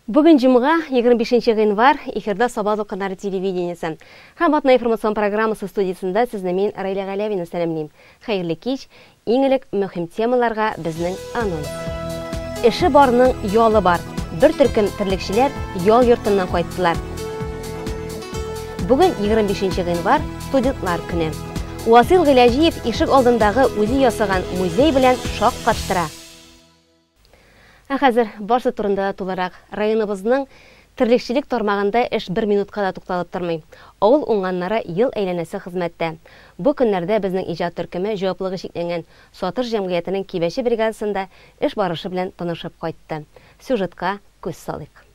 Бүген җомга, 25 гыйнвар, эфирда Саба дулкыннары телевидениесе. Һәм атна информацион программасы студиясендә сезне мин, Раилә Галәвина сәламлим. Хәерле кич. Иң элек мөһим темаларга безнең анонс. Эше барның ялы бар. Бер төркем терлекчеләр ял йортыннан кайттылар. Бүген 25 гыйнвар, студентлар көне. Васил Гыйләҗиев ишек алдындагы үзе ясаган музей белән шаккаттыра. Ә хәзер барсы турында да тулырак. Районыбызның терлекчелек тармагында эш бер минутка да тукталып тормый. Авыл уңганнары ел әйләнәсе хезмәттә. Бу көннәрдә безнең иҗат төркеме җаваплылыгы чикләнгән Сатыш җәмгыятенең Кибәче бригадасында эш барышы белән танышып кайтты. Сюжетка күз салыйк.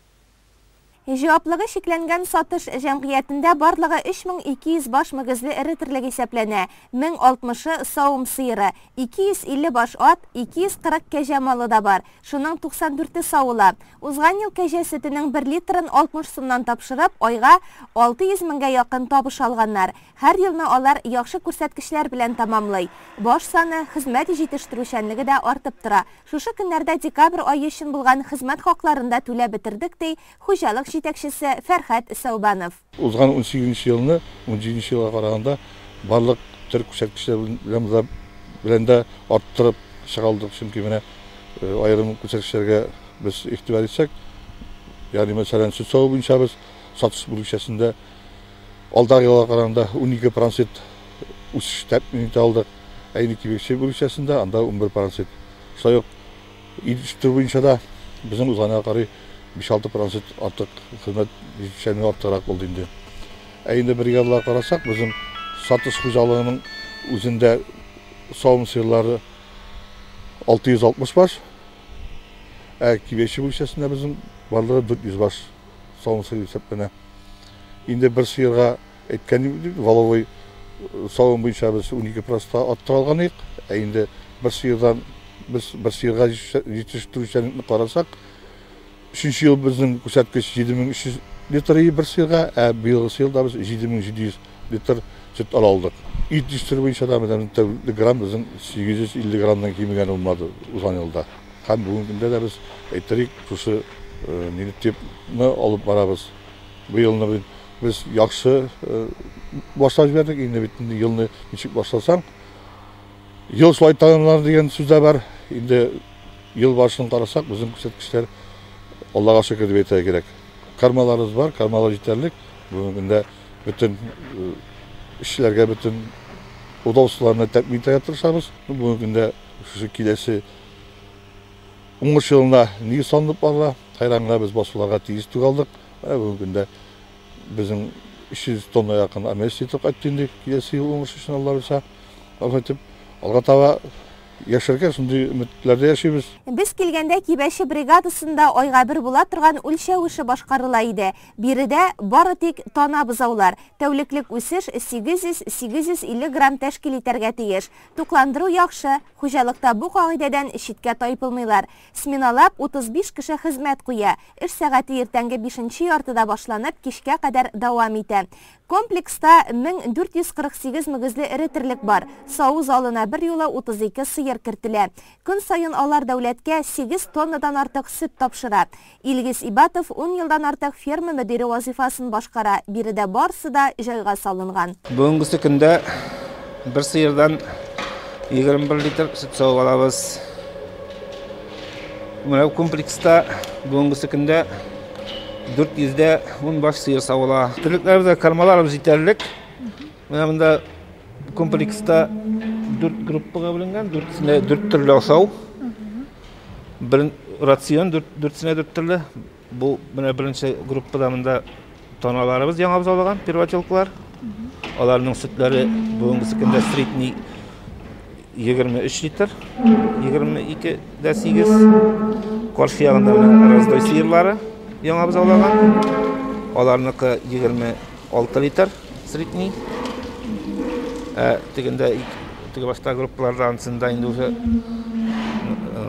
Җаваплыгы чикләнгән Сатыш җәмгыятендә барлыгы 3200 баш мөгезле эре терлек исәпләнә, 1060-ы савым сыеры, 250 баш ат, 240 кәҗә малы да бар, шуның 94-е савыла. Узган ел кәҗә сөтенең бер литрын 60 сумнан тапшырып, айга 600 меңгә якын табыш алганнар. Һәр елны алар яхшы күрсәткечләр белән тәмамлый. Баш саны, хезмәт җитештерүчәнлеге дә артып тора. Шушы көннәрдә декабрь ае өчен булган хезмәт хакларын да түләп бетердек, ди хуҗалык җитәкчесе Фәрхәт Сәүбанов. Узган унсигезенче елны унҗиденче елга караганда барлык төр күрсәткечләр белән белән дә арттырып чыга алдык, чөнки менә аерым күрсәткечләргә без игътибар итсәк, ягъни мәсәлән, сөт саву буенча без сатыш бүлекчәсендә алдагы елга караганда 12 процент үсеш тәэмин итә алдык. Ә инде кибетче бүлекчәсендә анда 11 процент. Шулай ук ит буенча да безнең узган елга карый 5-6 процент артык хезмәт җитешчәнлеге артыграк булды инде. Ә инде бригадаларга карасак, безнең сатыш хуҗалыгының үзендә савым сыерлары 660 баш, ә кибетче бүлекчәсендә безнең барлыгы 400 баш савым сыер исәпләнә. Инде бер сыерга әйткән идем, валовой савым буенча без 12 процентка арттыра алган идек. Ә инде бер сыердан без бер сыерга җитештерүчәнлекне карасак, өченче ел безнең күрсәткеч 7300 литр иде бер сыерга, ә быелгысы елда без 7700 литр сөт ала алдык. Ит җитештерү буенча да менә тәүлек грамм безнең 850 граммнан кимегән булмады узган елда. Һәм бүгенге көндә дә без, әйттерик, шушы нинетипны алып барабыз. Быелны без яхшы башлап җибәрдек. Инде бит инде елны ничек башласаң, ел шулай тәмамланыр дигән сүз дә бар. Инде ел башын карасак, безнең күрсәткечләр Аллага шөкер дип әйтергә кирәк. Кармаларыбыз бар, кармалар җитәрлек. Бүгенге көндә бөтен эшчеләргә бөтен удобстволарны тәэмин итәргә тырышабыз. Бүгенге көндә шушы киләсе уңыш елына нигез салынып барыла. Хәйран гына без басуларга тигез түгә алдык. Менә бүгенге көндә безнең 300 тонна якын амес җитеп кайтты инде киләсе ел уңыш өчен Алла бирсә. Алга итеп, алга таба яшәргә шундый өметләрдә яшибез. Без килгәндә Кибәче бригадасында айга бер була торган үлчәү эше башкарыла иде. Биредә бары тик тана бозаулар. Тәүлеклек үсеш 800-850 грамм тәшкил итәргә тиеш. Тукландыру яхшы, хуҗалыкта бу кагыйдәдән читкә тайпылмыйлар. Сменалап 35 кеше хезмәт куя. Эш сәгате иртәнге бишенче яртыда башланып, кичкә кадәр дәвам итә. Комплекста 1448 мөгезле эре терлек бар. Саву залына берьюлы 32 сыер кертелә. Көн саен алар дәүләткә 8 тоннадан артык сөт тапшыра. Илгиз Ибатов ун елдан артык ферма мөдире вазыйфасын башкара. Биредә барсы да җайга салынган. Бүгенгесе көндә бер сыердан 21 литр сөт савып алабыз. Менә комплекста бүгенгесе көндә 410 баш сыер савыла. Терлекләребезгә кормаларыбыз җитәрлек. Менә монда комплекста 4 группага бүленгән, дүртесенә 4 төрле ашау. Бер рацион дүртесенә 4 төрле. Бу менә беренче группада монда таналарыбыз яңа бозаулаган, первотелкалар. Аларның сөтләре бүгенгесе көндә средний 23 литр, 22 дә 8. Каршы ягында менә раздой сыерлары яңа бозаулаган. Аларныкы 26 литр средний. Ә тегендә теге башта группаларда ансында инде уже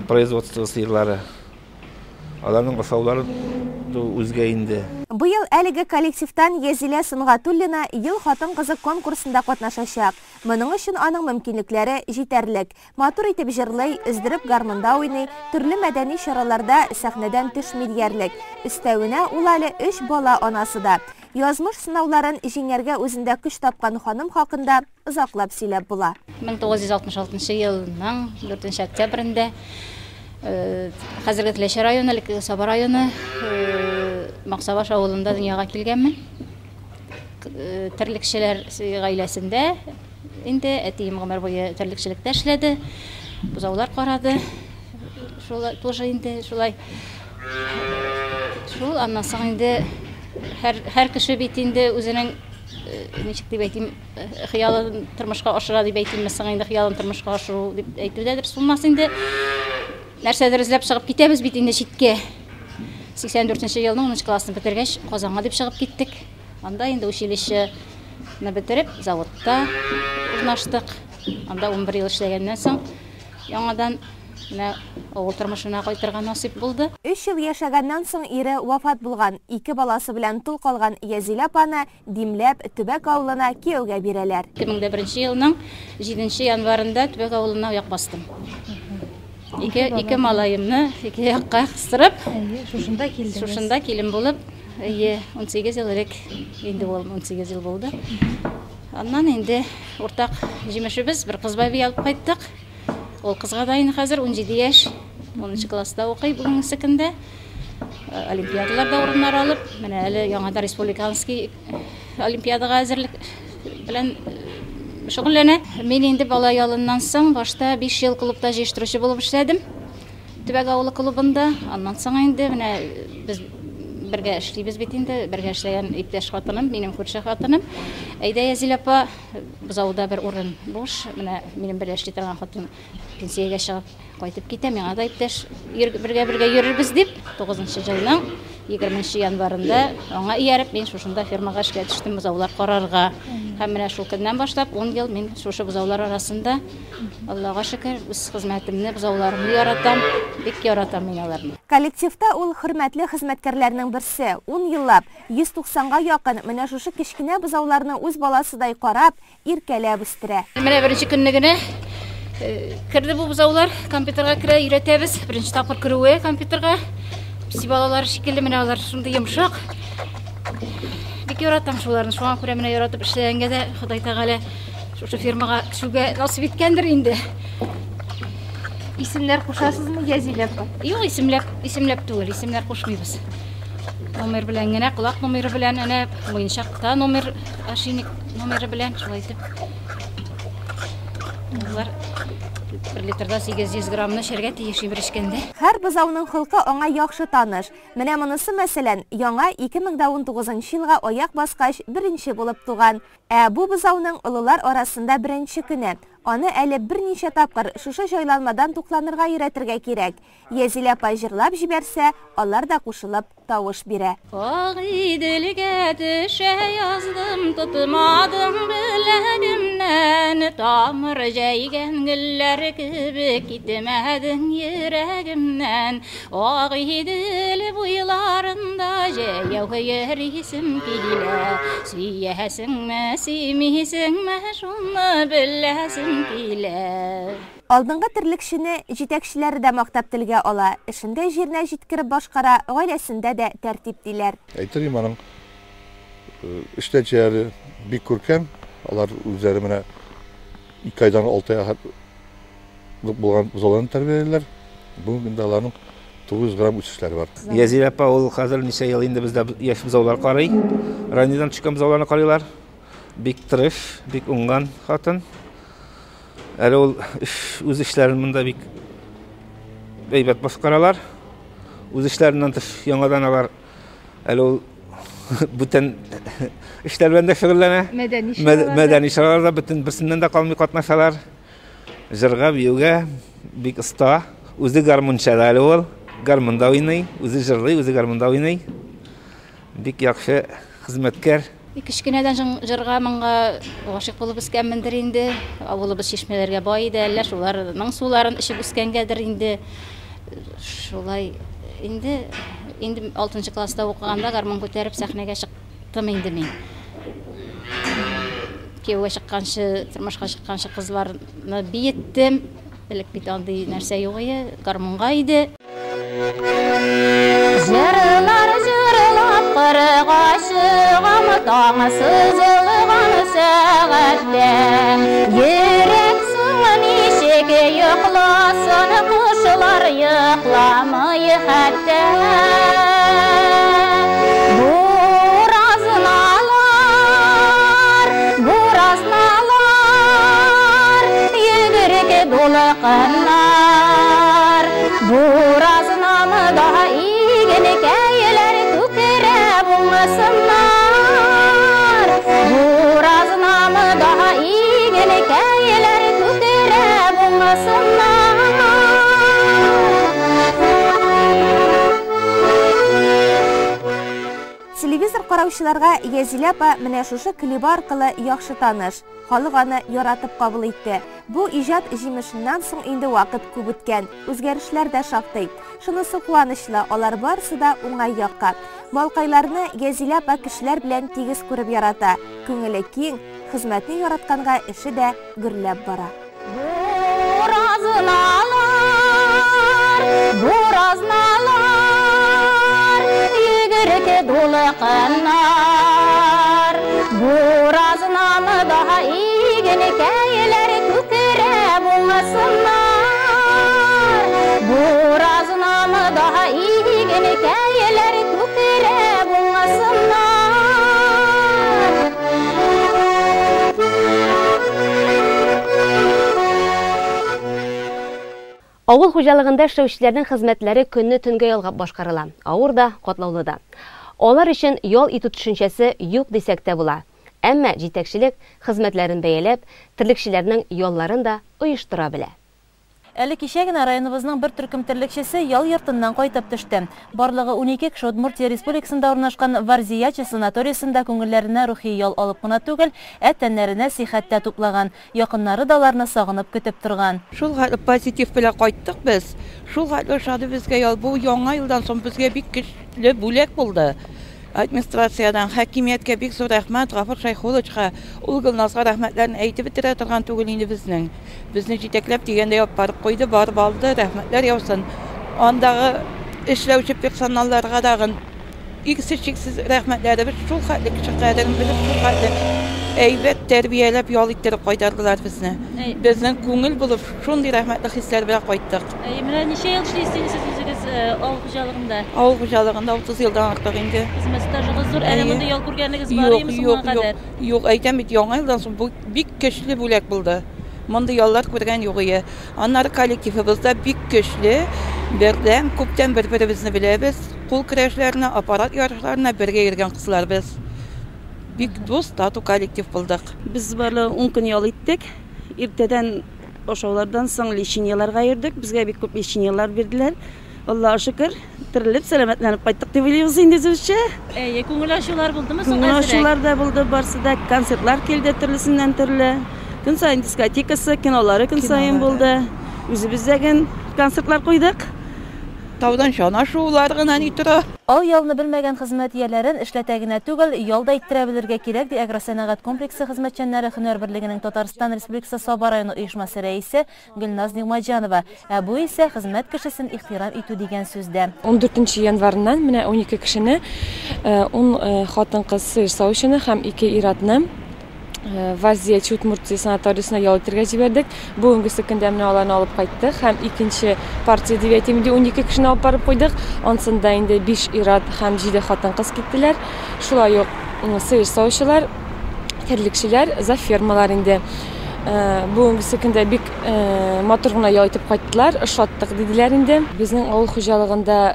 производство сыерлары. Аларның асаулары үзгә инде. Быел әлеге коллективтан Язилә Сөнгатуллина Ел хатын-кызы конкурсында катнашачак. Моның өчен аның мөмкинлекләре җитәрлек. Матур итеп җырлый, өздереп гармунда уйный, төрле мәдәни чараларда сәхнәдән төшми диярлек. Өстәвенә, ул әле өч бала анасы да. Язмыш сынауларын җиңәргә үзендә көч тапкан ханым хакында озаклап сөйләп була. 1966 елның 4 октябрендә хәзерге Теләче районы, элеккеге Саба районы Максабаш авылында дөньяга килгәнмен. Терлекчеләр гаиләсендә инде әтием гомер буе терлекчелектә эшләде, бозаулар карады. Шул тоже инде шулай. Шул аннан соң инде һәр кеше бит инде үзенең ничек дип әйтим, хыялын тормышка ашыра дип әйтимме соң инде, хыялын тормышка ашыру дип әйтү дә дөрес булмас инде. Нәрсәдер эзләп чыгып китәбез бит инде читкә. 84 елның 10 классын бетергәч, Казанга дип чыгып киттек. Анда инде училищены бетереп, заводта урнаштык. Анда 11 ел эшләгәннән соң яңадан менә авыл тормышына кайтырга насыйп булды. 3 ел яшәгәннән соң ире вафат булган, ике баласы белән тол калган Язилә апаны димләп Төбәк авылына кияүгә бирәләр. 2001 елның 7 январында Төбәк авылына аяк бастым. Ике малаемны ике якка кыстырып, шушында килдегез. Шушында килен булып, 18 ел элек инде ул 18 ел булды. Аннан инде уртак җимешебез бер кыз бәби алып кайттык. Ул кызга да инде хәзер 17 яшь, 10 класста укый бүгенге көндә. Олимпиадаларда урыннар алып, менә әле яңадан республиканский олимпиадага әзерлек белән шөгыльләнә. Мин инде бала ялыннан соң башта 5 ел клубта җыештыручы булып эшләдем. Төбәк авылы клубында. Аннан соң инде менә без бергә эшлибез бит инде, бергә эшләгән иптәш хатыным, минем күрше хатыным. Әйдә, Язилә апа, бозауда бер урын буш. Менә минем бергә эшли торган хатын пенсиягә чыгып кайтып китә, миңа да иптәш бергә-бергә йөрербез дип, 9 елның 20 январында аңа ияреп мин шушында фермага эшкә төштем бозаулар карарга. Һәм менә шул көннән башлап 10 ел мин шушы бозаулар арасында, Аллага шөкер, үз хезмәтемне, бозауларымны яратам, бик яратам мин аларны. Коллективта ул хөрмәтле хезмәткәрләрнең берсе. 10 еллап 190-га якын менә шушы кечкенә бозауларны үз баласыдай карап, иркәләп үстерә. Менә беренче көнне генә керде бу бозаулар, компьютерга керә, өйрәтәбез. Беренче тапкыр керүе компьютерга. Песи балалары шикелле менә алар шундый йомшак. Бик яратам шуларны. Шуңа күрә менә яратып эшләгәнгә дә Ходай Тәгалә шушы фирмага төшүгә насыйп иткәндер инде. Исемнәр кушасызмы, Язилә апа? Юк, исемләп түгел, исемнәр кушмыйбыз. Номер белән генә, колак номеры белән, әнә муенчакта номер, ошейник номеры белән шулай итеп. Алар 1 литрда 800 граммны эчәргә тиеш бер эчкәндә. Һәр бозауның холкы аңа яхшы таныш. Менә монысы, мәсәлән, яңа 2019 елга аяк баскач беренче булып туган. Ә бу бозауның олылар арасында беренче көне. Аны әле берничә тапкыр шушы җайланмадан тукланырга өйрәтергә кирәк. Язилә апа җырлап җибәрсә, алар да кушылып тавыш бирә. Агыйделгә төшә яздым, тотмадым беләгемнән, тамыр җәйгән гөлләр кебек китмәдең йөрәгемнән. Агыйдел буйларында җәяү йөрисем килә, сөясеңме, сөймисеңме, шуны беләсем килә. Алдынгы терлекчене җитәкчеләре дә мактап телгә ала, эшендә җиренә җиткереп башкара, гаиләсендә дә тәртип диләр. Әйтер аның эш нәтиҗәләре бик күркәм. Алар үзләре менә 2 айдан 6 айга булган бозауларны тәрбиялиләр. Бүгенге көндә аларның 900 грамм үсешләре бар. Язилә апа ул хәзер ничә ел инде бездә яшь бозаулар карый. Раннийдан төшкән бозауларны карыйлар. Бик тырыш, бик уңган хатын. Әле ул үз эшләрен монда бик әйбәт башкаралар. Үз эшләреннән тыш яңадан алар әле ул бүтән эшләр белән дә шөгыльләнә. Мәдәни чараларда бөтен берсеннән дә калмый катнашалар. Җырга, биюгә бик оста. Үзе гармунча да әле ул. Гармунда уйный, үзе җырлый, үзе гармунда уйный. Бик яхшы хезмәткәр. Кечкенәдән җырга моңга гашыйк булып үскәнмендер инде. Авылыбыз чишмәләргә бай иде, әллә шуларның суларын эчеп үскәнгәдер инде. Шулай Инде инде 6 класста укыганда гармун күтәреп сәхнәгә чыктым инде мин. Кияүгә чыкканчы, тормышка чыкканчы кызларны биеттем. Элек бит андый нәрсә юк иде, гармунга иде. Җырлар җырлап кырга чыгам, таң сызылган сәгатьтә. Йөрәк соң ничек йокласын, кошлар йокламый хәтта. Буразналар, буразналар, йөгерек дулкыннар. Буразнамда игенкәйләр күкрәп уңсыннар. Буразнамда игенкәйләр күкрәп уңсыннар. Телевизор караучыларга Язилә апа менә шушы клибы аркылы яхшы таныш. Халык аны яратып кабул итте. Бу иҗат җимешеннән соң инде вакыт күп үткән. Үзгәрешләр дә шактый. Шунысы куанычлы, алар барысы да уңай якка. Малкайларны Язилә апа кешеләр белән тигез күреп ярата. Күңеле киң, хезмәтне яратканга эше дә гөрләп бара. Буразналар, буразналар, йөгерек дулкыннар. Буразнамда игенкәйләр күкрәп уңсыннар. Буразнамда игенкәйләр күкрәп уңсыннар. Авыл хуҗалыгында эшләүчеләрнең хезмәтләре көнне төнгә ялгап башкарыла. Авыр да, катлаулы да. Алар өчен ял итү төшенчәсе юк дисәк тә була. Әмма җитәкчелек хезмәтләрен бәяләп, терлекчеләрнең ялларын да оештыра белә. Әле кичә генә районыбызның бер төркем терлекчесе ял йортыннан кайтып төште. Барлыгы 12 кеше Удмуртия Республикасында урнашкан Варзиячи санаториясендә күңелләренә рухи ял алып кына түгел, ә тәннәренә сихәт тә туплаган. Якыннары да аларны сагынып көтеп торган. Шул хәтле позитив белән кайттык без. Шул хәтле ошады безгә ял. Бу яңа елдан соң безгә бик көчле бүләк булды. Администрациядән, хакимияткә бик зур рәхмәт, Гафур Шәйхулловичка, ул Гөлназга рәхмәтләрен әйтеп бетерә торган түгел инде безнең. Безне җитәкләп дигәндәй алып барып куйды, барып алды, рәхмәтләр яусын. Андагы эшләүче персоналларга дагын иксез-чиксез рәхмәтләребез, шул хәтле кеше кадерен белеп, шул хәтле әйбәт тәрбияләп, ял иттереп кайтардылар безне. Безнең күңел булып, шундый рәхмәтле хисләр белән кайттык. Менә ничә ел эшлисез сез үзегез авыл хуҗалыгында? Авыл хуҗалыгында 30 елдан артык инде. Хезмәт стажыгыз зур, әле монда ял күргәнегез бар Юк, име юк, соңга кадәр? юк, юк, әйтәм бит, яңа елдан соң бу бик көчле бүләк булды. Мондый яллар күргән юк ие. Аннары коллективыбыз да бик көчле, бердәм, күптән бер-беребезне беләбез. Кул көрәшләренә, аппарат ярышларына бергә йөргән кызлар без. Бик дус, тату коллектив булдык. Без барлыгы 10 көн ял иттек. Иртәдән ашаулардан соң лечениеларга йөрдек. Безгә бик күп лечениелар бирделәр. Аллаһ шөкер, терелеп, сәламәтләнеп кайттык дип уйлыйбыз инде үзебезчә. Әйе, күңел ачулар булдымы соң Күңел әзерәк? ачулар да булды, барсы да концертлар килде төрлесеннән төрле. Көн саен дискотекасы, кинолары көн саен булды. Үзебез дә гел концертлар куйдык. Таудан чана шуулар гына ни тора. Ал ялны белмәгән хезмәт ияләрен эшләтә генә түгел, ял да иттерә белергә кирәк, ди Агросәнәгать комплексы хезмәтчәннәре һөнәр берлегенең Татарстан Республикасы Саба районы оешмасы рәисе Гөлназ Нигъмәтҗанова. Ә бу исә хезмәт кешесен ихтирам итү дигән сүздә. 14 январыннан менә 12 кешене, 10 хатын-кыз сыер савучыны һәм 2 ир-атны Варзиячи Удмуртия санаториясенә ял итәргә җибәрдек. Бүгенге көндә менә аларны алып кайттык һәм икенче партия дип әйтим инде 12 кешене алып барып куйдык. Ансында инде 5 ир-ат һәм 7 хатын-кыз киттеләр. Шулай ук сыер савучылар, терлекчеләр, зафермалар инде. Бүгенге көндә бик матур гына ял итеп кайттылар, ошаттык диделәр инде. Безнең авыл хуҗалыгында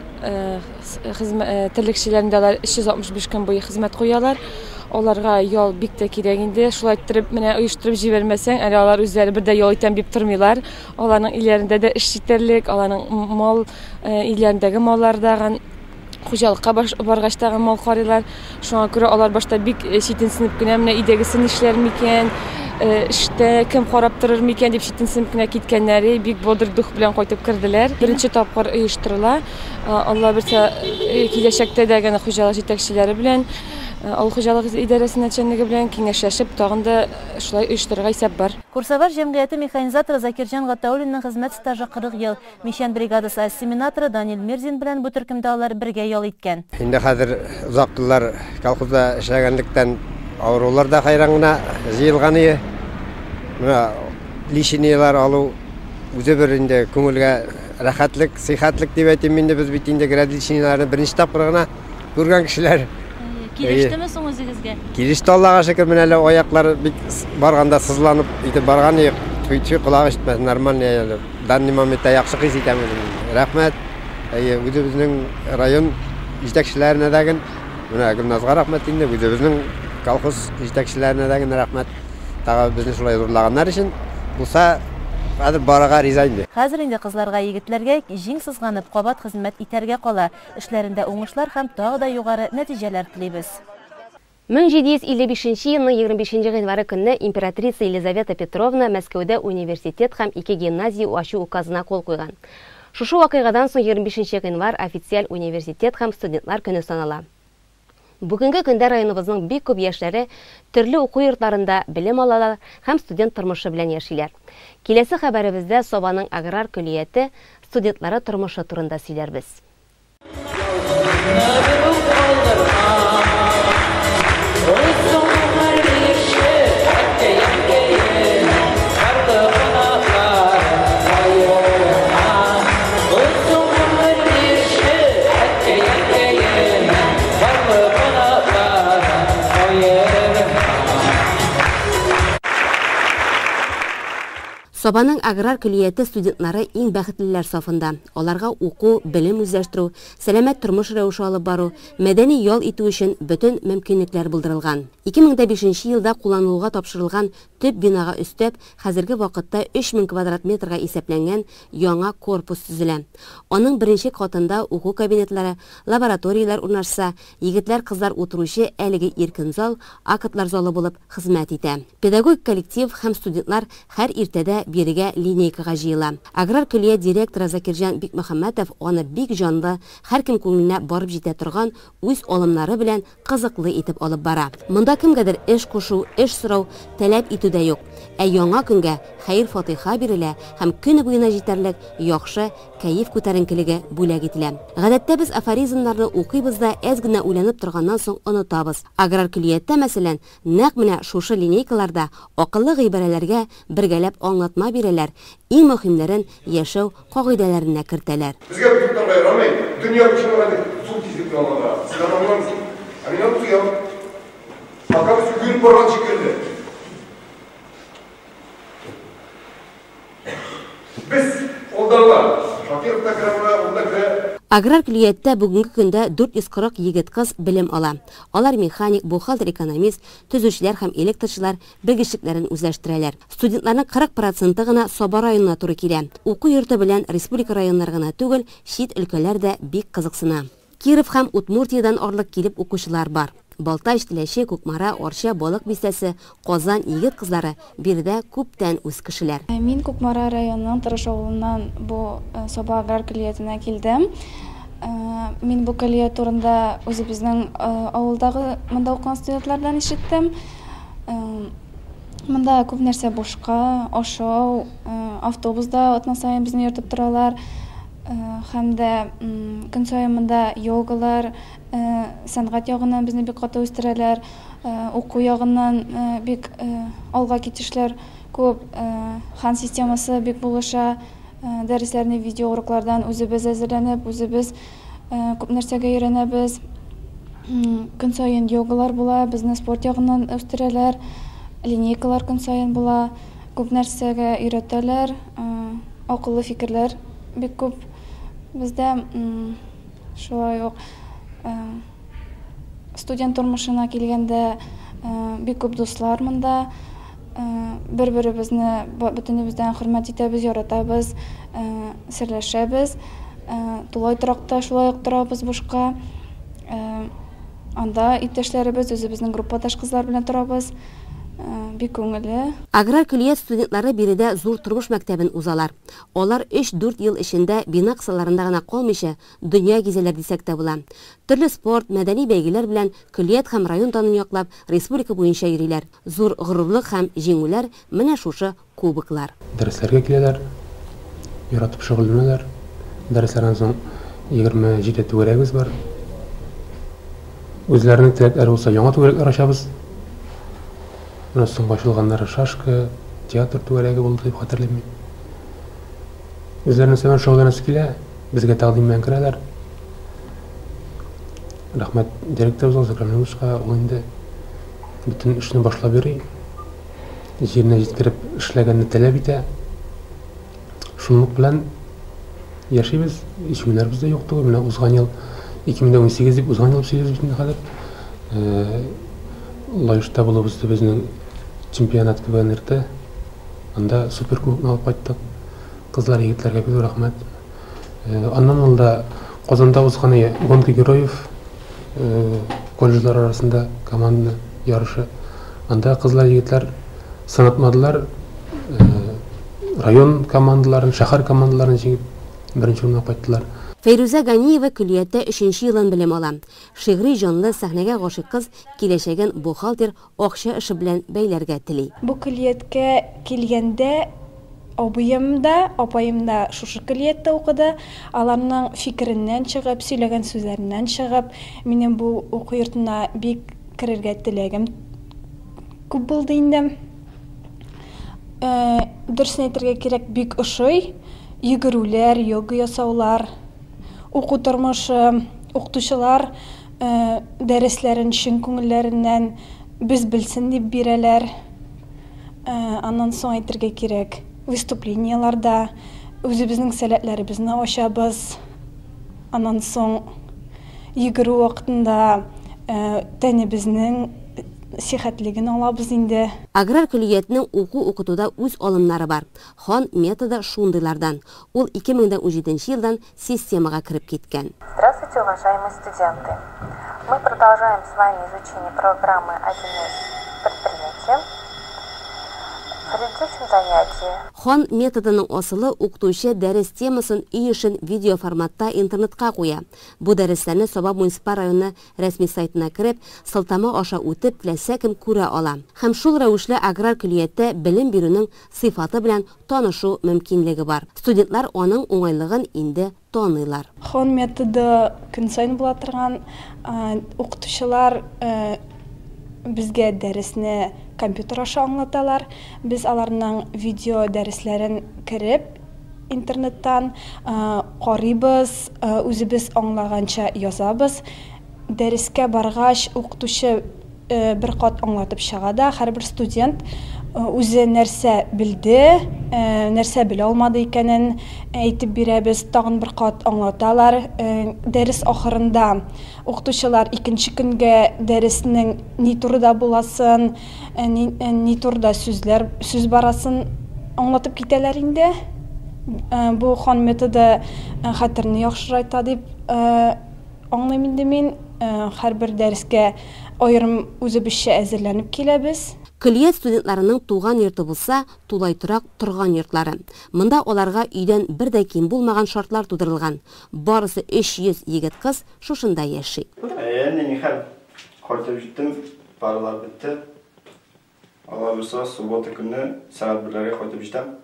терлекчеләрендә алар 365 көн буе хезмәт куялар. Аларга ял бик тә кирәк инде. Шулай иттереп менә оештырып җибәрмәсәң, әле алар үзләре бер дә ял итәм дип тормыйлар. Аларның өйләрендә дә эш җитәрлек, аларның мал, өйләрендәге маллардагы хуҗалыкка баргач тагы мал карыйлар. Шуңа күрә алар башта бик читенсенеп кенә менә өйдәгесен эшләр микән, Эштә кем карап торыр микән дип читенсенеп кенә киткәннәре, бик бодр дух белән кайтып керделәр. Беренче тапкыр оештырыла. Алла бирсә, киләчәктә дә генә хуҗалык җитәкчеләре белән, авыл хуҗалыгы идарәсе начальнигы белән киңәшләшеп, тагын да шулай оештырырга исәп бар. Курсавар җәмгыяте механизаторы Закирҗан Гатауллинның хезмәт стажы 40 ел. Мичән бригадасы ассиминаторы Данил Мирзин белән бу төркемдә алар бергә ял иткән. Инде хәзер озак еллар колхозда эшләгәнлектән авырулар да хәйран гына җыелган ие. Менә лечениеләр алу үзе бер инде күңелгә рәхәтлек, сыйхәтлек дип әйтим инде, без бит инде град лечениеләрне беренче тапкыр гына күргән кешеләр. Килештеме соң үзегезгә? Килеште, Аллага шөкер, менә әле аяклар бик барганда сызланып итеп барган идек. Тфү-тфү, колак ишетмәс, нормальный әле. Данный моментта яхшы хис итәм үземне. Рәхмәт. Әйе, үзебезнең район җитәкчеләренә дә ген, менә Гөлназга рәхмәт инде, үзебезнең колхоз җитәкчеләренә дә ген рәхмәт. Тагы безне шулай зурлаганнар өчен булса, хәзер барырга риза инде. Хәзер инде кызларга, егетләргә җиң сызганып кабат хезмәт итәргә кала. Эшләрендә уңышлар һәм тагы да югары нәтиҗәләр телибез. 1755 елның 25 гыйнвары көнне императрица Елизавета Петровна Мәскәүдә университет һәм ике гимназия ачу указына кул куйган. Шушы вакыйгадан соң 25 гыйнвар официаль университет һәм студентлар көне санала. Бүгенге көндә районыбызның бик күп яшьләре төрле уку йортларында белем алалар һәм студент тормышы белән яшиләр. Киләсе хәбәребездә Сабаның аграр көллияте студентлары тормышы турында сөйләрбез. Сабаның аграр көллияте студентлары иң бәхетлеләр сафында. Аларга уку, белем үзләштерү, сәламәт тормыш рәвеше алып бару, мәдәни ял итү өчен бөтен мөмкинлекләр булдырылган. 2005 елда кулланылуга тапшырылган төп бинага өстәп, хәзерге вакытта 3000 квадрат метрга исәпләнгән яңа корпус төзелә. Аның беренче катында уку кабинетлары, лабораторияләр урнашса, егетләр-кызлар утыручы әлеге иркен зал актлар залы булып хезмәт итә. Педагогик коллектив һәм студентлар һәр иртәдә бирегә линейкага җыела. Аграр көллият директоры Закирҗан Бикмөхәммәтов аны бик җанлы, һәркем күңеленә барып җитә торган үз алымнары белән кызыклы итеп алып бара. Монда кемгәдер эш кушу, эш сорау, таләп итү дә юк. Ә яңа көнгә хәер-фатиха бирелә һәм көне буена җитәрлек яхшы кәеф күтәренкелеге бүләк ителә. Гадәттә без афоризмнарны укыйбыз да әз генә уйланып торганнан соң онытабыз. Аграр көллияттә, мәсәлән, нәкъ менә шушы линейкаларда акыллы гыйбарәләргә бергәләп аңлатма бирәләр, иң мөһимнәрен яшәү кагыйдәләренә кертәләр. Безгә бит туктарга ярамый, дөнья күченү хәзер зур тизлек белән алга бара. Сез аны аңламыйсыз. Ә мин аны тоям. Пока без йөгереп барган шикелле. Без алдагылар. Шакиров та керә монда, ул да керә. Аграр көллияттә бүгенге көндә 440 егет-кыз белем ала. Алар механик, бухгалтер-экономист, төзүчеләр һәм электрчылар белгечлекләрен үзләштерәләр. Студентларның 40 проценты гына Саба районына туры килә. Уку йорты белән республика районнары гына түгел, чит өлкәләр дә бик кызыксына. Киров һәм Удмуртиядән арлык килеп укучылар бар. Балтач, Теләче, Кукмара, Арча, Балык бистәсе, Казан егет-кызлары биредә күптән үз кешеләр. Мин Кукмара районының Тырыш авылыннан бу Саба аграр көллиятенә килдем. Мин бу көллият турында үзебезнең авылдагы монда укыган студентлардан ишеттем. Монда күп нәрсә бушка, ашау, автобуста атна саен безне йөртеп торалар. Һәм дә көн саен монда йогалар, сәнгать ягыннан безне бик каты үстерәләр, уку ягыннан бик алга китешләр күп, хан системасы бик булыша, дәресләрне видеоуроклардан үзебез әзерләнеп, үзебез күп нәрсәгә өйрәнәбез. Көн саен йогалар була, безне спорт ягыннан үстерәләр, линейкалар көн саен була, күп нәрсәгә өйрәтәләр, акыллы фикерләр бик күп бездә. Шулай ук студент тормышына килгәндә бик күп дуслар монда, бер-беребезне бөтенебездән хөрмәт итәбез, яратабыз, серләшәбез. Тулай торакта шулай ук торабыз бушка. Анда иптәшләребез, үзебезнең группадаш кызлар белән торабыз. Бик күңелле. Аграр көллият студентлары биредә зур тормыш мәктәбен узалар. Алар өч-дүрт ел эчендә бина кысаларында гына калмыйча, дөнья гизәләр дисәк тә була. Төрле спорт, мәдәни бәйгеләр белән көллият һәм район данын яклап, республика буенча йөриләр. Зур горурлык һәм җиңүләр менә шушы кубоклар. Дәресләргә киләләр, яратып шөгыльләнәләр. Дәресләрдән соң 27 түгәрәгебез бар. Үзләренең теләкләре булса, яңа түгәрәкләр ачабыз. Менә соңгы ачылганнары шашка, театр түгәрәге булды дип хәтерлим мин. Үзләренең сәмән шөгыльләнәсе килә, безгә тәкъдим белән керәләр. Рәхмәт директорыбызга, Зөфәр Минулловичка, ул инде бөтен эшне башлап йөри. Җиренә җиткереп эшләгәнне таләп итә. Шунлык белән яшибез. Исемнәребез дә юк түгел. Менә узган ел 2018 дип узган ел сөйлибез бит инде хәзер. Лаешта булып узды безнең чемпионат КВНРТ. Анда суперкубокны алып кайттык. Кызлар, егетләргә бик зур рәхмәт. Аннан алда Казанда узган гонка героев колледжлар арасында команда ярышы. Анда кызлар, егетләр сынатмадылар. Район командаларын, шәһәр командаларын җиңеп, беренче урынга кайттылар. Фәйрүзә Ганиева көллияттә өченче елын белем ала. Шигъри җанлы, сәхнәгә гашыйк кыз киләчәген бухгалтер, акча эше белән бәйләргә тели. Бу көллияткә килгәндә абыем да, апаем да шушы көллияттә укыды. Аларның фикереннән чыгып, сөйләгән сүзләреннән чыгып, минем бу уку йортына бик керергә теләгем күп булды инде. Дөресен әйтергә кирәк, бик ошый. Йөгерүләр, йога ясаулар, уку тормышы, укытучылар дәресләрен чын күңелләреннән без белсен дип бирәләр. Аннан соң әйтергә кирәк, выступлениеләрдә үзебезнең сәләтләребезне ачабыз. Аннан соң йөгерү вакытында тәнебезнең сихәтлеген алабыз инде. Аграр көллиятнең уку-укытуда үз алымнары бар. Хан методы шундыйлардан. Ул 2017 елдан системага кереп киткән. Здравствуйте, уважаемые студенты! Мы продолжаем с вами изучение программы 1С предприятия. В предыдущем занятии Хан методының асылы укытучы дәрес темасын өй эшен видеоформатта интернетка куя. Бу дәресләрне Саба муниципаль районы рәсми сайтына кереп, сылтама аша үтеп, теләсә кем күрә ала. Һәм шул рәвешле аграр көллияттә белем бирүнең сыйфаты белән танышу мөмкинлеге бар. Студентлар аның уңайлыгын инде таныйлар. Хан методы көн саен була торган. Укытучылар безгә дәресне компьютер аша аңлаталар. Без аларның видео дәресләрен кереп, интернеттан карыйбыз, үзебез аңлаганча язабыз. Дәрескә баргач, укытучы бер кат аңлатып чыга да, һәрбер студент үзе нәрсә белде, нәрсә белә алмады икәнен әйтеп бирәбез, тагын бер кат аңлаталар. Дәрес ахырында укытучылар икенче көнгә дәреснең ни турыда буласын, ни турыда сүзләр, сүз барасын аңлатып китәләр инде. Бу хан методы хәтерне яхшырайта дип аңлыйм инде мин. Һәрбер дәрескә аерым үзебезчә әзерләнеп киләбез. Көллият студентларының туган йорты булса, тулай торак торган йортлары. Монда аларга өйдән бер дә ким булмаган шартлар тудырылган. Барысы 300 егет-кыз шушында яши. Әйе, нихәл, кайтып җиттем, паралар бетте. Алла боерса, суббота көнне сәгать берләргә кайтып җитәм.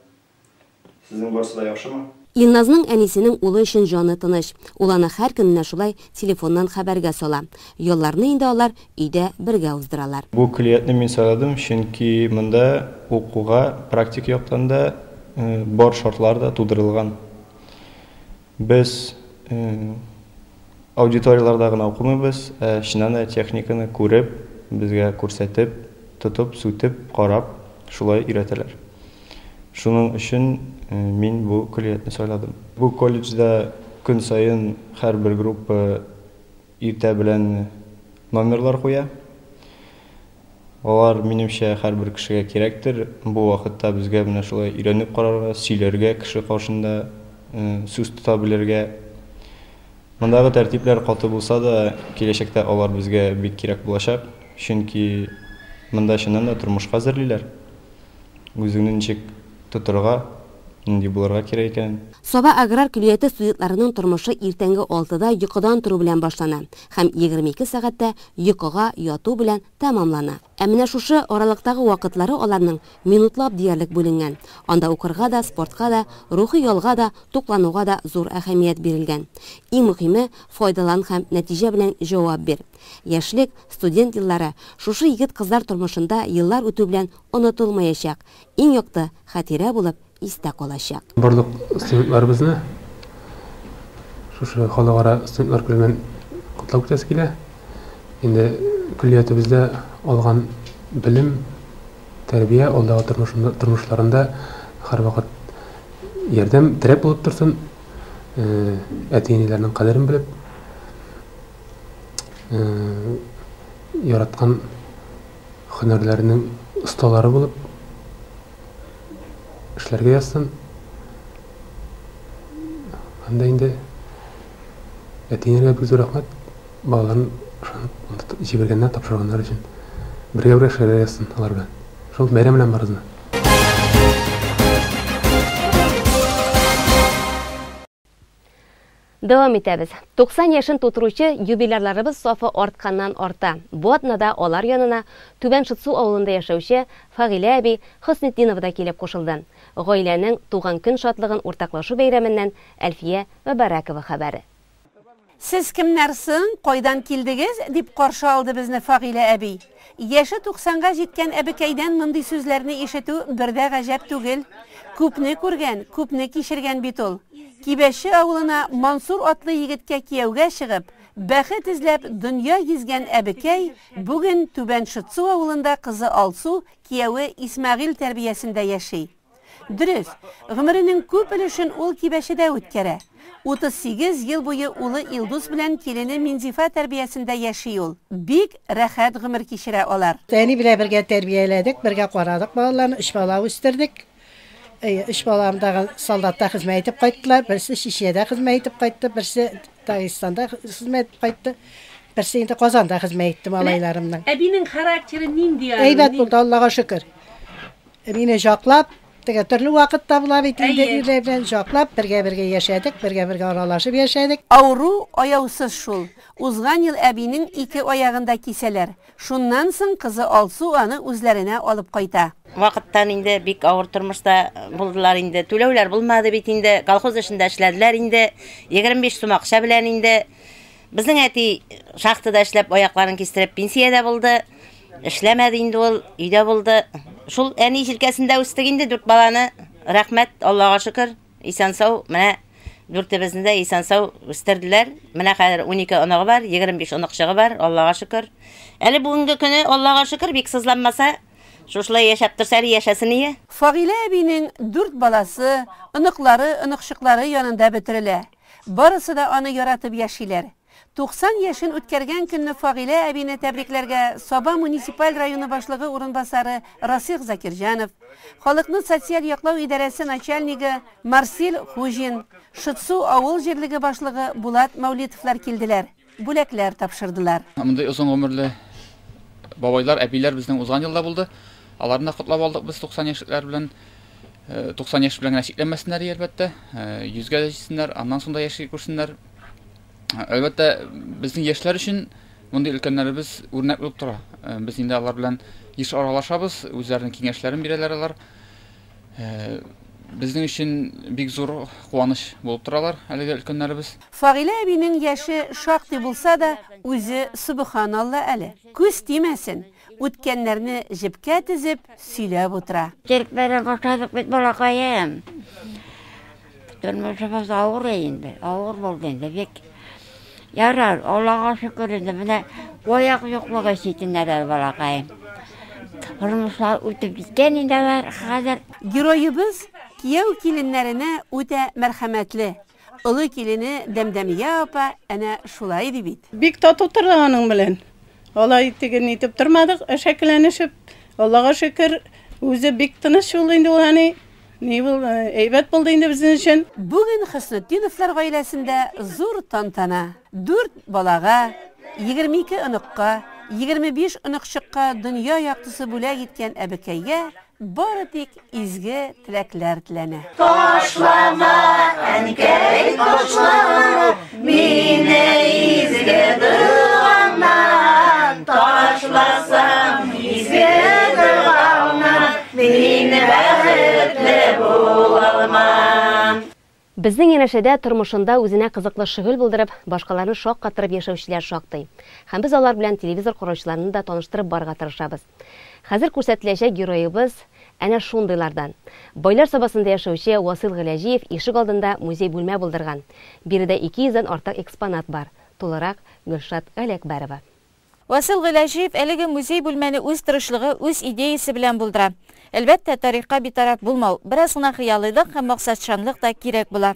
Сезнең барысы да яхшымы? Илназның әнисенең улы өчен җаны тыныч. Ул аны һәр көнне шулай телефоннан хәбәргә сала. Ялларны инде алар өйдә бергә уздыралар. Бу көллиятне мин сайладым, чөнки монда укуга практик яктан да бар шартлар да тудырылган. Без аудиторияләрдә гына укымыйбыз, ә чыннан да техниканы күреп, безгә күрсәтеп, тотып, сүтеп, карап, шулай өйрәтәләр. Шуның өчен мин бу көллиятне сайладым. Бу колледжда көн саен һәрбер группа иртә белән номерлар куя. Алар, минемчә, һәрбер кешегә кирәктер. Бу вакытта безгә менә шулай өйрәнеп карарга, сөйләргә, кеше каршында сүз тота белергә. Мондагы тәртипләр каты булса да, киләчәктә алар безгә бик кирәк булачак. Чөнки Монда чыннан да тормышка әзерлиләр. Үзеңне ничек тотырга, нинди булырга кирәк икәнен. Саба аграр көллияте студентларының тормышы иртәнге алтыда йокыдан тору белән башлана һәм 22 сәгатьтә йокыга яту белән тәмамлана. Ә менә шушы аралыктагы вакытлары аларның минутлап диярлек бүленгән. Анда укырга да, спортка да, рухи ялга да, туклануга да зур әһәмият бирелгән. Иң мөһиме, файдалан һәм нәтиҗә белән җавап бир. Яшьлек, студент еллары шушы егет-кызлар тормышында еллар үтү белән онытылмаячак, иң якты хатирә булып истә калачак. Барлык студентларыбызны шушы халыкара студентлар көне белән котлап үтәсе килә. Инде көллиятебездә алган белем, тәрбия алдагы тормышында, тормышларында һәрвакыт ярдәм, терәк булып торсын. Әти-әниләрнең кадерен белеп, яраткан һөнәрләренең осталары булып эшләргә язсын. Һәм дә инде әти-әниләргә бик зур рәхмәт, балаларын ышанып җибәргәннәр, тапшырганнар өчен. Бергә-бергә эшләргә язсын алар белән. Шул бәйрәм белән барыбызны. Дәвам итәбез. 90 яшен тутыручы юбилярларыбыз сафы артканнан арта. Бу атнада алар янына Түбән Шытсу авылында яшәүче Фагыйлә әби Хөснетдинова да килеп кушылды. Гаиләнең туган көн шатлыгын уртаклашу бәйрәменнән Әлфия Мөбарәкова хәбәре. Сез кемнәр соң, кайдан килдегез? дип каршы алды безне Фагыйлә әби. Яше туксанга җиткән әбекәйдән мондый сүзләрне ишетү бер дә гаҗәп түгел. Күпне күргән, күпне кичергән бит ул. Кибәче авылына Мансур атлы егеткә кияүгә чыгып, бәхет эзләп дөнья гизгән әбекәй бүген Түбән Шытсу авылында кызы Алсу, кияве Исмәгыйль тәрбиясендә яши. Дөрес, гомеренең күп өлешен ул Кибәчедә үткәрә. 38 ел буе улы Илдус белән килене Минзифа тәрбиясендә яши ул. Бик рәхәт гомер кичерә алар. Әни белән бергә тәрбияләдек, бергә карадык балаларны, өч бала үстердек. Әйе, өч балам тагын солдатта хезмәт итеп кайттылар. Берсе Чечняда хезмәт итеп кайтты, берсе Дагестанда хезмәт итеп кайтты, берсе инде Казанда хезмәт итте малайларымның. Әбинең характеры нинди аның? Әйбәт булды, Аллага шөкер. Мине җаклап, теге төрле вакыт та була бит инде ирләр белән җаклап, бергә-бергә яшәдек, бергә-бергә аралашып яшәдек. Авыру аяусыз шул. Узган ел әбинең ике аягын да кисәләр. Шуннан соң кызы Алсу аны үзләренә алып кайта. Вакыттан инде бик авыр тормышта булдылар инде. Түләүләр булмады бит инде. Колхоз эшендә эшләделәр инде. 25 сум акча белән инде. Безнең әти шахтада эшләп аякларын кистереп пенсиядә булды. Эшләмәде инде ул, өйдә булды. Шул әни җилкәсендә үстек инде дүрт баланы. Рәхмәт, Аллага шөкер, исән-сау. Менә дүртебезне дә исән-сау үстерделәр. Менә хәзер 12 оныгы бар, 25 оныкчыгы бар, Аллага шөкер. Әле бүгенге көне, Аллага шөкер, бик сызланмаса, шушылай яшәп торса әле яшәсен ие. Фагыйлә әбинең дүрт баласы, оныклары, оныкчыклары янында бөтерелә. Барысы да аны яратып яшиләр. 90 яшен үткәргән көнне Фагыйлә әбине тәбрикләргә Саба муниципаль районы башлыгы урынбасары Расих Закирҗанов, халыкны социаль яклау идарәсе начальнигы Марсил Хуҗин, Шытсу авыл җирлеге башлыгы Булат Мәүлитовлар килделәр, бүләкләр тапшырдылар. Мондый озын гомерле бабайлар, әбиләр безнең узган елда булды. Аларны да котлап алдык без 90 яшьлекләр белән. 90 яшь белән генә чикләнмәсеннәр, әлбәттә. Йөзгә дә җитсеннәр, аннан соң да яши күрсеннәр. Әлбәттә, безнең яшьләр өчен мондый өлкәннәребез үрнәк булып тора. Без инде алар белән еш аралашабыз, үзләренең киңәшләрен бирәләр алар. Безнең өчен бик зур куаныч булып торалар әлеге өлкәннәребез. Фагыйлә әбинең яше шактый булса да, үзе сөбханалла әле. Күз тимәсен, үткәннәрне җепкә тезеп, сөйләп утыра. Терлекләрдән башладык бит, балакаем. Тормышыбыз авыр инде, авыр булды инде бик. Ярар, Аллага шөкер инде, менә аяк юклыгы читеннәр әле, балакаем. Тормышлар үтеп киткән инде алар хәзер. Героебыз кияү-киленнәренә үтә мәрхәмәтле. Олы килене Дәмдәмия апа әнә шулай ди бит. Бик тату тордык аның белән. Алай теге нитеп тормадык, әшәкеләнешеп. Аллага шөкер, үзе бик тыныч булды инде ул әни. Ни булды, әйбәт булды инде безнең өчен. Бүген Хөснетдиновлар гаиләсендә зур тантана. Дүрт балага, 22 оныкка, 25 оныкчыкка дөнья яктысы бүләк иткән әбекәйгә бары тик изге теләкләр теләнә. Ташлама, әнкәй, ташлама, мине изге догаңнан. Ташласаң изге догаңнан, мин бәхетле булалмам. Безнең янәшәдә тормышында үзенә кызыклы шөгыль булдырып, башкаларны шаккатырып яшәүчеләр шактый. Һәм без алар белән телевизор караучыларны да таныштырып барырга тырышабыз. Хәзер күрсәтеләчәк героебыз әнә шундыйлардан. Байлар Сабасында яшәүче Васил Гыйләҗиев ишек алдында музей-бүлмә булдырган. Биредә 200 дән артык экспонат бар. Тулырак Гөлшат Галиәкбәрова. Васил Гыйләҗиев әлеге музей-бүлмәне үз тырышлыгы, үз идеясе белән булдыра. Әлбәттә, тарихка битараф булмау, бераз гына хыялыйлык һәм максатчанлык та кирәк була.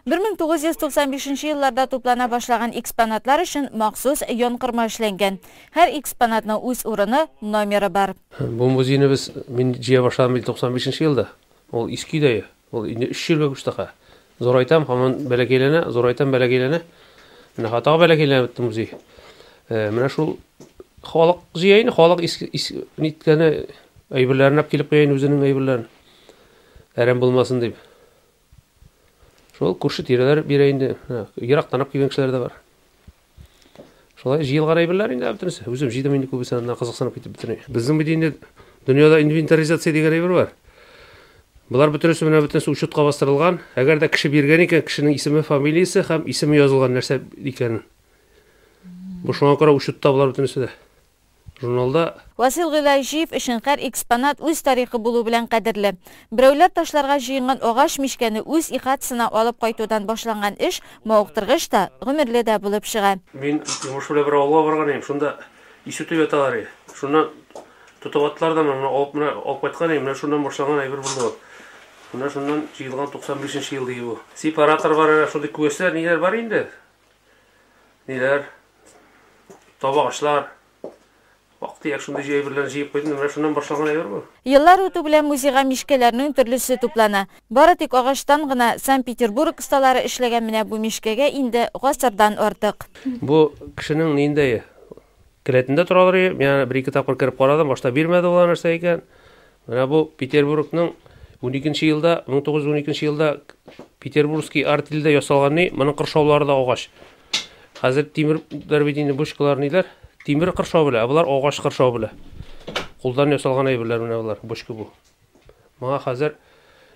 1995 нче елларда туплана башлаган экспонатлар өчен махсус янкорма эшләнгән. Һәр экспонатның үз урыны, номеры бар. Бу музейны без, мин җыя башладым бит 95 нче елда. Ул иске өйдә, ул инде өч җиргә күчте ха. Зурайтам, һаман бәләкәйләнә, зурайтам, бәләкәйләнә. Менә хатага бәләкәйләнеп бетте музей. Э, менә шул халык җыя инде, халык ниткәне әйберләрен алып килеп куя инде үзенең әйберләрен. Әрәм булмасын дип. Шул күрше тирәләр бирә инде. Ерактан алып килгән кешеләр дә бар. Шулай җыелган әйберләр инде бөтенесе. Үзем җыйдым инде күбесен, аннан кызыксынып китеп бөтенләй. Безнең бит инде дөньяда инвентаризация дигән әйбер бар. Болар бөтенесе менә бөтенесе учетка бастырылган. Әгәр дә кеше биргән икән, кешенең исеме, фамилиясе һәм исеме язылган нәрсә икәнен. Бу шуңа күрә учетта болар бөтенесе дә. Журналда. Васил Гыйләҗиев өчен һәр экспонат үз тарихы булу белән кадерле. Берәүләр ташларга җыенган агач мичкәне үз ихатасына алып кайтудан башланган эш мавыктыргыч та, гомерле дә булып чыга. Мин йомыш белән бер авылга барган идем, шунда ис үтеп яталар иде. Шуннан тотып аттылар да менә алып менә алып кайткан идем, менә шуннан башланган әйбер булды ул. Менә шуннан җыелган 95 нче ел ди бу. Сепаратор бар, әнә шундый күәсләр, ниләр бар инде. Ниләр? Табагачлар. Вак-төяк шундый җәй әйберләрне җыеп куйдым. Менә шуннан башланган әйбер бу. Еллар үтү белән музейга мичкәләрнең төрлесе туплана. Бары тик агачтан гына Санкт-Петербург осталары эшләгән менә бу мичкәгә инде гасырдан артык. Бу кешенең ниндәе? Келәтендә торалар иде. Мин аны бер-ике тапкыр кереп карадым. Башта бирмәде ул нәрсә икән. Менә бу Петербургның уникенче елда, 1912 елда Петербургский артельдә ясалган ни, моның кыршаулары да агач. Хәзер тимерләр бит инде бочкалар ниләр? Тимер кыршау белә, ә болар агач кыршау белә. Кулдан ясалган әйберләр менә болар, бочка бу. Моңа хәзер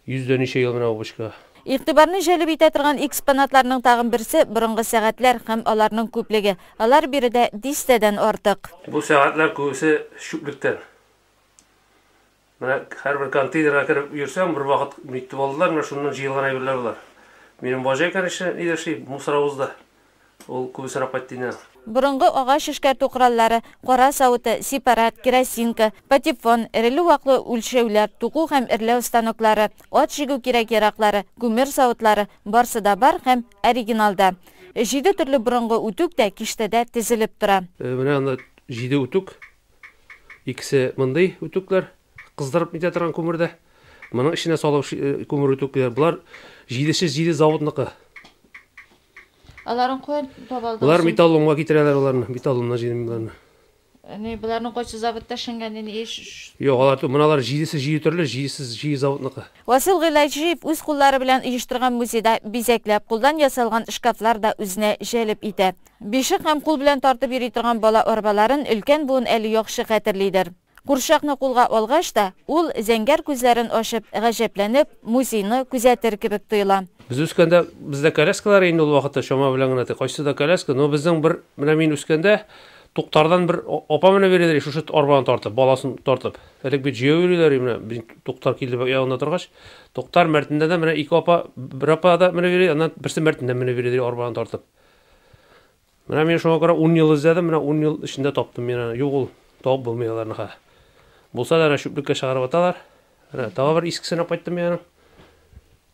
йөздән ничә ел менә бу бочкага. Игътибарны җәлеп итә торган экспонатларның тагын берсе, борынгы сәгатьләр һәм аларның күплеге. Алар биредә дистәдән артык. Бу сәгатьләр күбесе чүплектән. Менә һәрбер контейнерга кереп йөрсәң, бер вакыт нитеп алдылар, менә шуннан җыелган әйберләр болар. Минем баҗай, конечно, нидер эшли, мусоровозда. Ул күбесен алып кайтты инде. Борынгы агач эшкәртү кораллары, кара савыты, сепарат, керосинка, патефон, эреле-ваклы үлчәүләр, туку һәм эрләү станоклары, ат җигү кирәк-яраклары, күмер савытлары, барсы да бар һәм оригиналда. Җиде төрле борынгы үтүк тә киштәдә тезелеп тора. Менә анда җиде үтүк. Икесе мондый үтүкләр, кыздырып нитә торган күмердә. Моның эченә салып э, күмер үтүкләр. Болар җидесе җиде заводныкы. Аларын каян таба алдыгыз? Болар металлоломга китерәләр аларны, металлоломнан җыйдым боларны. Ни, боларның кайсы заводта эшләнгәнен еш Юк, алар түгел, моналар җидесе җиде төрле, җидесе җиде заводныкы. Васил Гыйләҗиев үз куллары белән оештырган музейда бизәкләп, кулдан ясалган шкафлар да үзенә җәлеп итә. Бишек һәм кул белән тартып йөри торган бала арбаларын өлкән буын әле яхшы хәтерлидер. Курчакны кулга алгач та, ул, зәңгәр күзләрен ачып, гаҗәпләнеп, музейны күзәтер кебек тоела. Без үскәндә, бездә коляскалар инде ул вакытта чама белән генә, кайсы да коляска, но безнең бер, менә мин үскәндә, Туктардан бер апа менә бирәләр, шушы арбаны тартып, баласын тартып. Элек бит җәяү йөриләр, менә безнең Туктар килде ягында торгач, Туктар Мәртендә дә менә ике апа, бер апа да менә бирә, аннан берсе Мәртендә менә бирә арбаны тартып. Менә мин шуңа күрә 10 ел эзләдем, менә 10 ел эчендә таптым мин аны. Юк ул, табып булмый аларны хәзер. Булса да, әнә чүплеккә чыгарып аталар. Менә тагы бер искесен алып кайттым мин аның.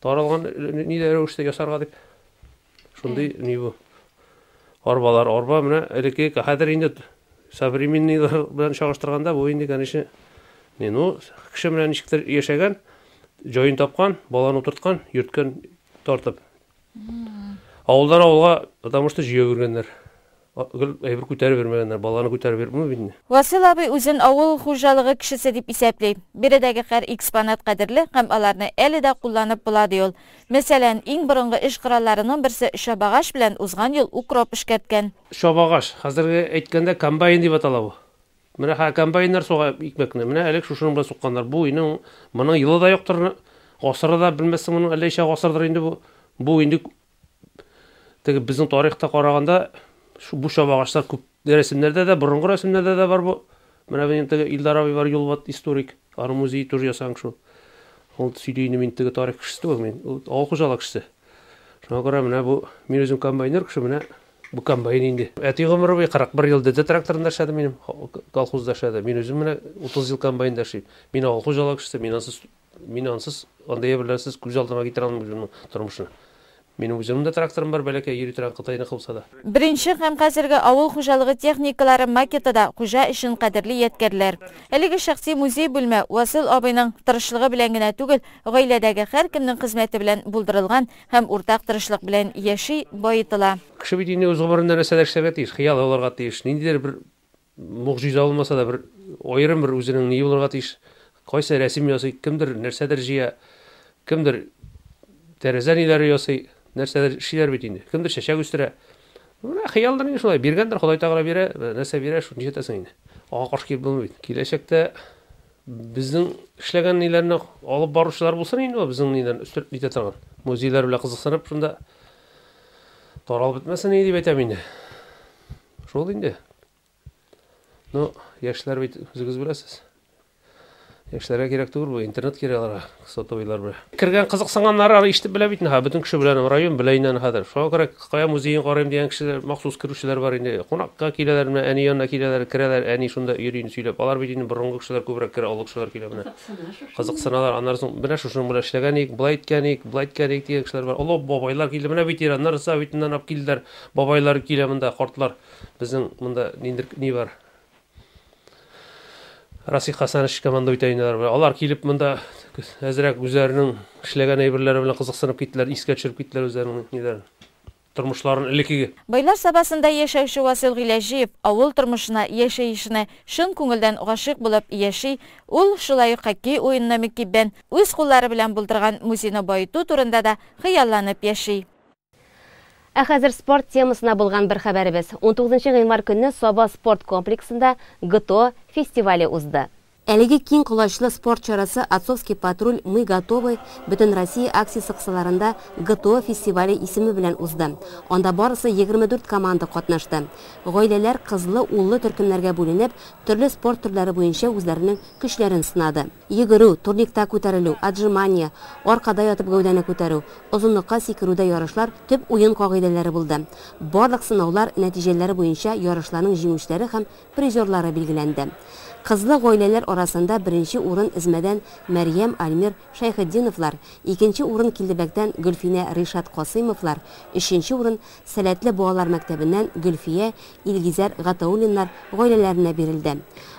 Таралган нидә рәвештә ясарга дип. Шундый ни бу. Арбалар, арба менә элекке хәзер инде современныйлар белән чагыштырганда бу инде, конечно, не, ну, кеше менә ничектер яшәгән, җаен тапкан, баланы утырткан, йөрткән тартып. Авылдан авылга, потому что җөя йөргәннәр. Гел әйбер күтәреп йөрмәгәннәр, баланы күтәреп йөрми бит инде. Васил абый үзен авыл хуҗалыгы кешесе дип исәпли. Биредәге һәр экспонат кадерле һәм аларны әле дә кулланып була, ди ул. Мәсәлән, иң борынгы эш коралларының берсе чабагач белән узган ел укроп эшкәрткән. Чабагач, хәзерге әйткәндә комбайн дип атала бу. Менә хәзер комбайннар суга икмәкне. Менә элек шушының белән сукканнар. Бу инде моның елы да юктыр, гасыры да белмәссең моның әллә ничә гасырдыр инде бу. Бу инде теге безнең тарихта караганда бу чабагачлар күп рәсемнәрдә дә, борынгы рәсемнәрдә дә бар бу. Менә минем теге Илдар абый бар, Юлбат историк, аның музее тоже ясаган шул. Ул сөйли инде, мин теге тарих кешесе түгел, мин ул авыл хуҗалык кешесе. Шуңа күрә менә бу мин үзем комбайнер кеше, менә бу комбайн инде. Әти гомере буе 41 ел ДТ тракторында эшләде минем, колхозда эшләде. Мин үзем менә 30 ел комбайнда эшлим. Мин авыл хуҗалык кешесе, мин ансыз, мин ансыз, андый әйберләрсез күз алдыма китерә алмыйм үземнең тормышны. Минем үземнең дә тракторым бар, бәләкәй йөри торган Кытайныкы булса да. Беренче һәм хәзерге авыл хуҗалыгы техникалары макеты да хуҗа өчен кадерле ядкәрләр. Әлеге шәхси музей бүлмә Васил абыйның тырышлыгы белән генә түгел, гаиләдәге һәркемнең хезмәте белән булдырылган һәм уртак тырышлык белән яши, баетыла. Кеше бит инде үз гомерендә нәрсәдер эшләргә тиеш, хыял алырга тиеш, ниндидер бер могҗиза булмаса да бер аерым бер үзенең ни булырга тиеш. Кайсы рәсем ясый, кемдер нәрсәдер җыя, кемдер тәрәзә ниләре ясый, нәрсәдер эшлиләр бит инде. Кемдер чәчәк үстерә. Менә хыялдыр инде шулай, биргәндер, Ходай Тәгалә бирә, нәрсә бирә, шуны нишләтәсең инде. Аңа каршы килеп булмый бит. Киләчәктә безнең эшләгән ниләрне алып баручылар булсын инде, ул безнең ниләрне өстереп нитә торган. Музейлар белән кызыксынып шунда таралып бетмәсен инде дип әйтәм инде. Шул инде. Ну, яшьләр бит үзегез беләсез. Яшьләргә кирәк түгел бу, интернет кирәк аларга, сотовыйлар белән. Кергән кызыксынганнары аны ишетеп белә бит инде, бөтен кеше белә, район белә инде аны хәзер. Шуңа күрә кая музеен карыйм дигән кешеләр, махсус керүчеләр бар инде. Кунакка киләләр менә, әни янына киләләр, керәләр, әни шунда йөри инде сөйләп. Алар бит инде борынгы кешеләр күбрәк керә, олы кешеләр килә менә. Кызыксыналар. Аннан соң менә шушының белән эшләгән идек, болай иткән идек, болай иткән идек дигән кешеләр бар. Олы бабайлар килде, менә ветераннар советыннан алып килделәр. Бабайлар килә монда, картлар. Безнең монда ниндер ни бар? Расих Хасанович команда үтә инде алар. Алар килеп монда әзрәк үзләренең эшләгән әйберләре белән кызыксынып киттеләр, искә төшереп киттеләр үзләренең ниләрен, тормышларын элеккеге. Байлар Сабасында яшәүче Васил Гыйләҗиев авыл тормышына, яшәешенә чын күңелдән гашыйк булып яши. Ул шулай ук хоккей уенына мөкиббән, үз куллары белән булдырган музейны баету турында да хыялланып яши. Ә хәзер спорт темасына булган бер хәбәребез. 19 гыйнвар көнне Саба спорт комплексында ГТО фестивале узды. Әлеге киң колачлы спорт чарасы Отцовский патруль Мы готовы Бөтенроссия акциясе кысаларында ГТО фестивале исеме белән узды. Анда барысы 24 команда катнашты. Гаиләләр кызлы, уллы төркемнәргә бүленеп, төрле спорт төрләре буенча үзләренең көчләрен сынады. Йөгерү, турникта күтәрелү, отжимания, аркада ятып гәүдәне күтәрү, озынлыкка сикерүдә ярышлар төп уен кагыйдәләре булды. Барлык сынаулар нәтиҗәләре буенча ярышларның җиңүчеләре һәм призерлары билгеләнде. Кызлы гаиләләр арасында беренче урын Эзмәдән Мәрьям Альмир Шәйхетдиновлар, икенче урын Килдебәктән Гөлфинә Ришат Касыймовлар, өченче урын Сәләтле балалар мәктәбеннән Гөлфия Илгизәр Гатауллиннар гаиләләренә бирелде.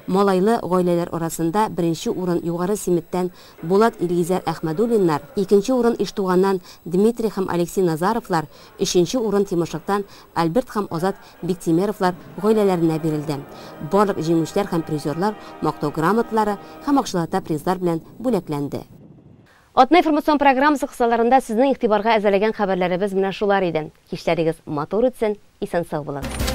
Малайлы гаиләләр арасында беренче урын Югары Симеттән Булат Илгизәр Әхмәдуллиннар, икенче урын Иштуганнан Дмитрий һәм Алексей Назаровлар, өченче урын Тимошыктан Альберт һәм Азат Биктимеровлар гаиләләренә бирелде. Барлык җиңүчеләр һәм призерлар мактау грамоталары һәм акчалата призлар белән бүләкләнде. Атна информацион программасы кысаларында сезнең игътибарга әзерләгән хәбәрләребез менә шулар иде. Кичләрегез матур үтсен, исән сау булыгыз.